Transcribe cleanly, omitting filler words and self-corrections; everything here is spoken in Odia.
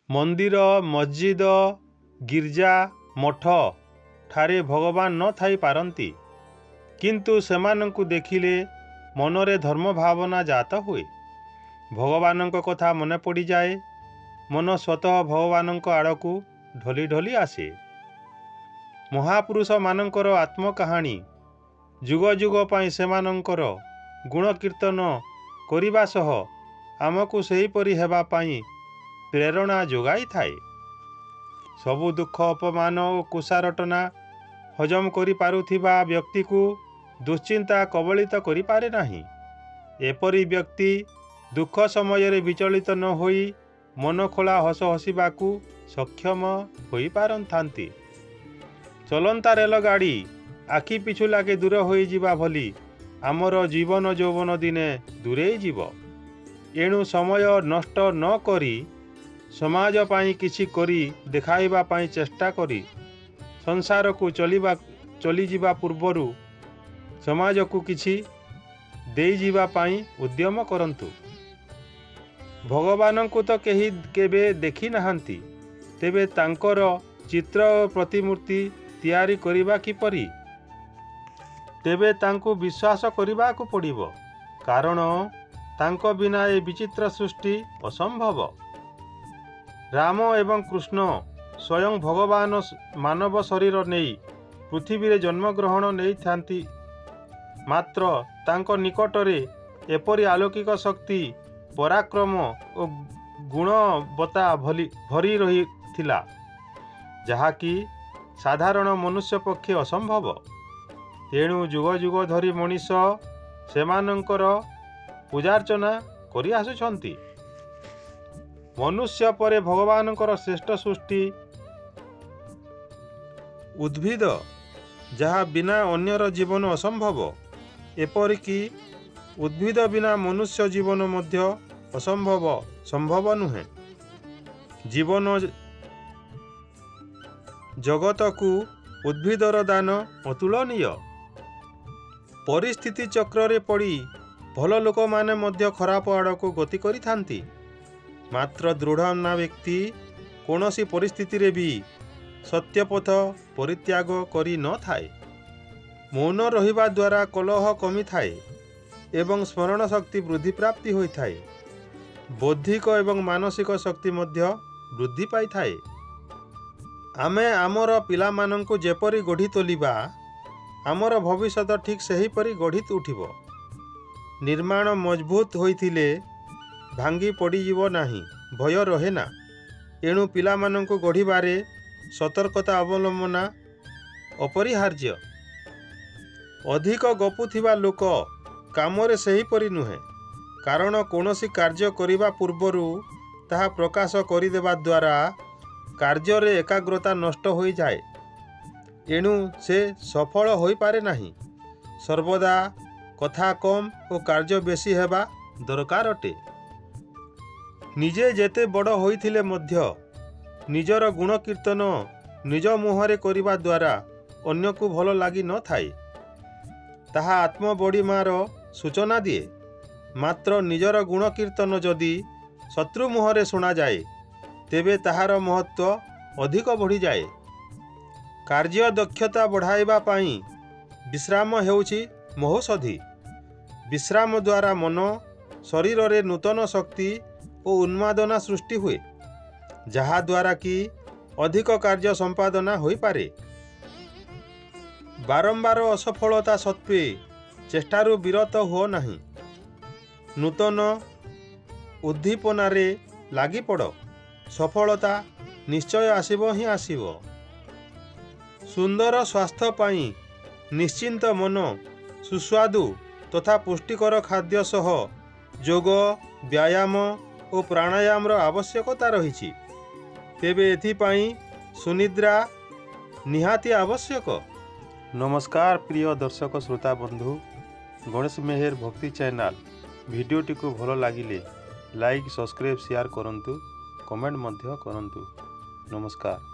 ମନ୍ଦିର, ମସଜିଦ, ଗିର୍ଜା, ମଠ ଠାରେ ଭଗବାନ ନ ଥାଇପାରନ୍ତି, କିନ୍ତୁ ସେମାନଙ୍କୁ ଦେଖିଲେ ମନରେ ଧର୍ମ ଭାବନା ଜାତ ହୁଏ। ଭଗବାନଙ୍କ କଥା ମନେ ପଡ଼ିଯାଏ। ମନ ସ୍ୱତଃ ଭଗବାନଙ୍କ ଆଡ଼କୁ ଢଲି ଢଲି ଆସେ। ମହାପୁରୁଷମାନଙ୍କର ଆତ୍ମକାହାଣୀ ଯୁଗ ଯୁଗ ପାଇଁ ସେମାନଙ୍କର ଗୁଣକୀର୍ତ୍ତନ କରିବା ସହ ଆମକୁ ସେହିପରି ହେବା ପାଇଁ ପ୍ରେରଣା ଯୋଗାଇଥାଏ। ସବୁ ଦୁଃଖ, ଅପମାନ ଓ କୁତ୍ସାରଟନା ହଜମ କରିପାରୁଥିବା ବ୍ୟକ୍ତିକୁ ଦୁଶ୍ଚିନ୍ତା କବଳିତ କରିପାରେ ନାହିଁ। ଏପରି ବ୍ୟକ୍ତି ଦୁଃଖ ସମୟରେ ବିଚଳିତ ନ ହୋଇ ମନଖୋଲା ହସ ହସିବାକୁ ସକ୍ଷମ ହୋଇପାରିଥାନ୍ତି। ଚଲନ୍ତା ରେଲଗାଡ଼ି ଆଖି ପିଛୁଲାକେ ଦୂର ହୋଇଯିବା ଭଳି ଆମର ଜୀବନ ଯୌବନ ଦିନେ ଦୂରେଇ ଯିବ। ଏଣୁ ସମୟ ନଷ୍ଟ ନ କରି ସମାଜ ପାଇଁ କିଛି କରି ଦେଖାଇବା ପାଇଁ ଚେଷ୍ଟା କରି ସଂସାରକୁ ଚଲିଯିବା ପୂର୍ବରୁ ସମାଜକୁ କିଛି ଦେଇଯିବା ପାଇଁ ଉଦ୍ୟମ କରନ୍ତୁ। ଭଗବାନଙ୍କୁ ତ କେହି କେବେ ଦେଖି ନାହାନ୍ତି, ତେବେ ତାଙ୍କର ଚିତ୍ର ଓ ପ୍ରତିମୂର୍ତ୍ତି ତିଆରି କରିବା କିପରି? ତେବେ ତାଙ୍କୁ ବିଶ୍ୱାସ କରିବାକୁ ପଡ଼ିବ, କାରଣ ତାଙ୍କ ବିନା ଏ ବିଚିତ୍ର ସୃଷ୍ଟି ଅସମ୍ଭବ। ରାମ ଏବଂ କୃଷ୍ଣ ସ୍ୱୟଂ ଭଗବାନ ମାନବ ଶରୀର ନେଇ ପୃଥିବୀରେ ଜନ୍ମଗ୍ରହଣ ନେଇଥାନ୍ତି, ମାତ୍ର ତାଙ୍କ ନିକଟରେ ଏପରି ଆଲୌକିକ ଶକ୍ତି, ପରାକ୍ରମ ଓ ଗୁଣବତ୍ତା ଭରି ରହିଥିଲା, ଯାହାକି ସାଧାରଣ ମନୁଷ୍ୟ ପକ୍ଷେ ଅସମ୍ଭବ। ତେଣୁ ଯୁଗ ଯୁଗ ଧରି ମଣିଷ ସେମାନଙ୍କର ପୂଜାର୍ଚ୍ଚନା କରିଆସୁଛନ୍ତି। ମନୁଷ୍ୟ ପରେ ଭଗବାନଙ୍କର ଶ୍ରେଷ୍ଠ ସୃଷ୍ଟି ଉଦ୍ଭିଦ, ଯାହା ବିନା ଅନ୍ୟର ଜୀବନ ଅସମ୍ଭବ। ଏପରିକି ଉଦ୍ଭିଦ ବିନା ମନୁଷ୍ୟ ଜୀବନ ମଧ୍ୟ ଅସମ୍ଭବ, ସମ୍ଭବ ନୁହେଁ। ଜୀବନ ଜଗତକୁ ଉଦ୍ଭିଦର ଦାନ ଅତୁଳନୀୟ। ପରିସ୍ଥିତି ଚକ୍ରରେ ପଡ଼ି ଭଲ ଲୋକମାନେ ମଧ୍ୟ ଖରାପ ଆଡ଼କୁ ଗତି କରିଥାନ୍ତି। ମାତ୍ର ଦୃଢ଼ମନା ବ୍ୟକ୍ତି କୌଣସି ପରିସ୍ଥିତିରେ ବି ସତ୍ୟପଥ ପରିତ୍ୟାଗ କରିନଥାଏ। ମୌନ ରହିବା ଦ୍ୱାରା କଲହ କମିଥାଏ ଏବଂ ସ୍ମରଣ ଶକ୍ତି ବୃଦ୍ଧି ପ୍ରାପ୍ତି ହୋଇଥାଏ। ବୌଦ୍ଧିକ ଏବଂ ମାନସିକ ଶକ୍ତି ମଧ୍ୟ ବୃଦ୍ଧି ପାଇଥାଏ। ଆମେ ଆମର ପିଲାମାନଙ୍କୁ ଯେପରି ଗଢ଼ି ତୋଳିବା, ଆମର ଭବିଷ୍ୟତ ଠିକ୍ ସେହିପରି ଗଢ଼ି ଉଠିବ। ନିର୍ମାଣ ମଜବୁତ ହୋଇଥିଲେ ଭାଙ୍ଗି ପଡ଼ିଯିବ ନାହିଁ, ଭୟ ରହେ ନା। ଏଣୁ ପିଲାମାନଙ୍କୁ ଗଢ଼ିବାରେ ସତର୍କତା ଅବଲମ୍ବନ ଅପରିହାର୍ଯ୍ୟ। ଅଧିକ ଗପୁଥିବା ଲୋକ କାମରେ ସେହିପରି ନୁହେଁ, କାରଣ କୌଣସି କାର୍ଯ୍ୟ କରିବା ପୂର୍ବରୁ ତାହା ପ୍ରକାଶ କରିଦେବା ଦ୍ୱାରା କାର୍ଯ୍ୟରେ ଏକାଗ୍ରତା ନଷ୍ଟ ହୋଇଯାଏ। ଏଣୁ ସେ ସଫଳ ହୋଇପାରେ ନାହିଁ। ସର୍ବଦା କଥା କମ୍ ଓ କାର୍ଯ୍ୟ ବେଶୀ ହେବା ଦରକାର ଅଟେ। ନିଜେ ଯେତେ ବଡ଼ ହୋଇଥିଲେ ମଧ୍ୟ ନିଜର ଗୁଣକୀର୍ତ୍ତନ ନିଜ ମୁହଁରେ କରିବା ଦ୍ୱାରା ଅନ୍ୟକୁ ଭଲ ଲାଗି ନଥାଏ। ତାହା ଆତ୍ମବଡ଼ିମାର ସୂଚନା ଦିଏ। ମାତ୍ର ନିଜର ଗୁଣକୀର୍ତ୍ତନ ଯଦି ଶତ୍ରୁ ମୁହଁରେ ଶୁଣାଯାଏ, ତେବେ ତାହାର ମହତ୍ତ୍ୱ ଅଧିକ ବଢ଼ିଯାଏ। କାର୍ଯ୍ୟ ଦକ୍ଷତା ବଢ଼ାଇବା ପାଇଁ ବିଶ୍ରାମ ହେଉଛି ମହୌଷଧି। ବିଶ୍ରାମ ଦ୍ୱାରା ମନ ଶରୀରରେ ନୂତନ ଶକ୍ତି ଓ ଉନ୍ମାଦନା ସୃଷ୍ଟି ହୁଏ, ଯାହାଦ୍ୱାରା କି ଅଧିକ କାର୍ଯ୍ୟ ସମ୍ପାଦନା ହୋଇପାରେ। ବାରମ୍ବାର ଅସଫଳତା ସତ୍ତ୍ୱେ ଚେଷ୍ଟାରୁ ବିରତ ହୁଅ ନାହିଁ। ନୂତନ ଉଦ୍ଦୀପନାରେ ଲାଗିପଡ଼, ସଫଳତା ନିଶ୍ଚୟ ଆସିବ ହିଁ ଆସିବ। ସୁନ୍ଦର ସ୍ୱାସ୍ଥ୍ୟ ପାଇଁ ନିଶ୍ଚିନ୍ତ ମନ, ସୁସ୍ୱାଦୁ ତଥା ପୁଷ୍ଟିକର ଖାଦ୍ୟ ସହ ଯୋଗ, ବ୍ୟାୟାମ ଓ ପ୍ରାଣାୟାମର ଆବଶ୍ୟକତା ରହିଛି। ତେବେ ଏଥିପାଇଁ ସୁନିଦ୍ରା ନିହାତି ଆବଶ୍ୟକ। ନମସ୍କାର ପ୍ରିୟ ଦର୍ଶକ ଶ୍ରୋତା ବନ୍ଧୁ, ଗଣେଶ ମେହେର ଭକ୍ତି ଚ୍ୟାନେଲ୍ ଭିଡ଼ିଓଟିକୁ ଭଲ ଲାଗିଲେ ଲାଇକ୍, ସବସ୍କ୍ରାଇବ୍, ସେୟାର କରନ୍ତୁ, କମେଣ୍ଟ ମଧ୍ୟ କରନ୍ତୁ। ନମସ୍କାର।